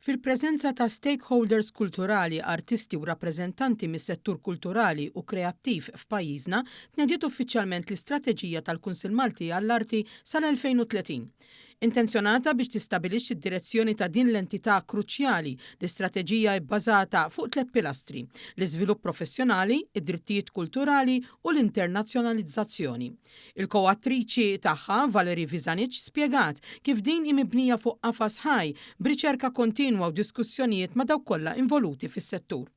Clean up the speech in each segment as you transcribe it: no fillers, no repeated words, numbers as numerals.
Fil-preżenza ta' stakeholders kulturali, artisti u rappreżentanti mis-settur kulturali u kreattiv f'pajjiżna, tnediet uffiċjalment l-istrateġija tal-Kunsill Malti għall-Arti sal-2030. Intenzjonata biex tistabilixxi d-direzzjoni ta' din l-entità kruċjali, l-istrateġija hi bbażata fuq tlett pilastri, l-iżvilupp professjonali, id-drittijiet kulturali u l-internazzjonalizzazzjoni. Il-ko-attriċi tagħha, Valerie Vizanic, spjegat kif din hi mibnija fuq qafas ħaj, b'riċerka kontinwa u diskussjonijiet ma' dawk kollha involuti fis-settur.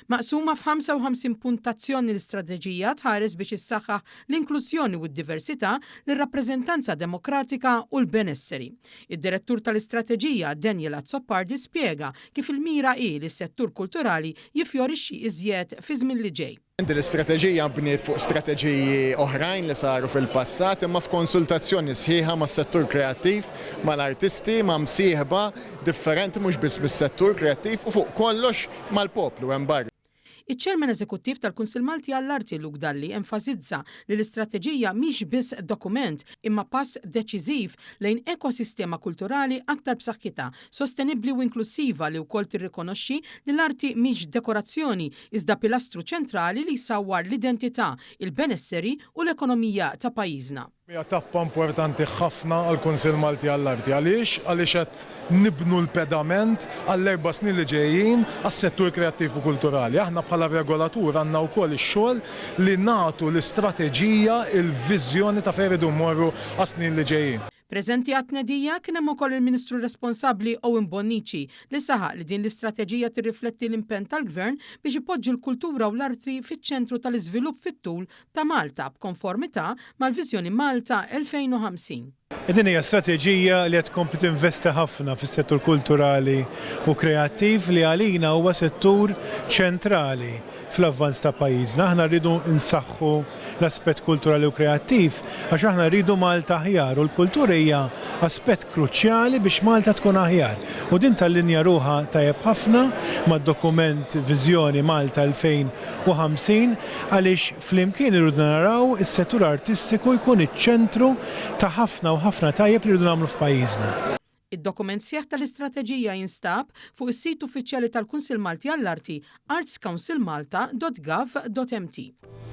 Maqsuma f'55 punt t'azzjoni l-istrateġija tħares biex issaħħaħ l-inklużjoni u d-diversità, lir-rappreżentanza demokratika u l-benesseri. Id-Direttur tal-Istrateġija, Daniel Azzopardi spjega kif il-mira hi li s-settur kulturali jiffjorixxi iżjed fiż-żmien li ġej. Din l-istrateġija nbniet fuq strateġiji oħrajn li saru fil-passat imma f'konsultazzjoni sħiħa mas-settur kreattiv, mal-artisti, ma' msieħba differenti mhux biss mis-settur kreattiv u fuq kollox mal-poplu hemm barra. Iċ-Chairman Eżekuttiv tal-Kunsill Malti għall-Arti Luke Dalli enfasizza li l-istrateġija mhix biss dokument imma pass deċiżiv lejn ekosistema kulturali aktar b'saħħitha, sostenibbli u inklussiva li wkoll tirrikonoxxi li l-arti mhix dekorazzjoni iżda pilastru ċentrali li jsawwar l-identità, il-benesseri u l-ekonomija ta' pajjiżna. Hija tappa importanti ħafna għall-Kunsill Malti għall-Arti. Għaliex? Għaliex qed nibnu l-pedament għall-erba' snin li ġejjin għas-settur kreattiv u kulturali. Aħna bħala regolatur għandna wkoll ix-xogħol li nagħtu l-istrateġija, il-viżjoni ta' fejn irridu mmorru għas-snin li ġejjin. Preżenti għat-tnedija kien hemm ukoll il-Ministru responsabbli Owen Bonnici li saħaq li din l-istrateġija tirrifletti l-impenn tal-Gvern biex ipoġġi l-kultura u l-arti fiċ-ċentru tal-iżvilupp fit-tul ta' Malta b'konformità mal-Viżjoni Malta 2050. Din hija strateġija li qed tkompli tinvesti ħafna fis-settur kulturali u kreattiv li għalina huwa settur ċentrali fl-avvanz ta' pajjiżna. Aħna rridu nsaħħu l-aspett kulturali u kreattiv għax aħna rridu Malta aħjar u l-kultura hija aspett kruċjali biex Malta tkun aħjar. U din tallinja ruħha tajjeb ħafna mad-dokument Viżjoni Malta 2050 għaliex flimkien irridu naraw is-settur artistiku jkun iċ-ċentru ta' ħafna u ħafna tajjeb li rridu nagħmlu f'pajjiżna. Id-dokument sħiħ tal-istrateġija jinstab fuq is-sit uffiċjali tal-Kunsill Malti għall-Arti artscouncilmalta.gov.mt.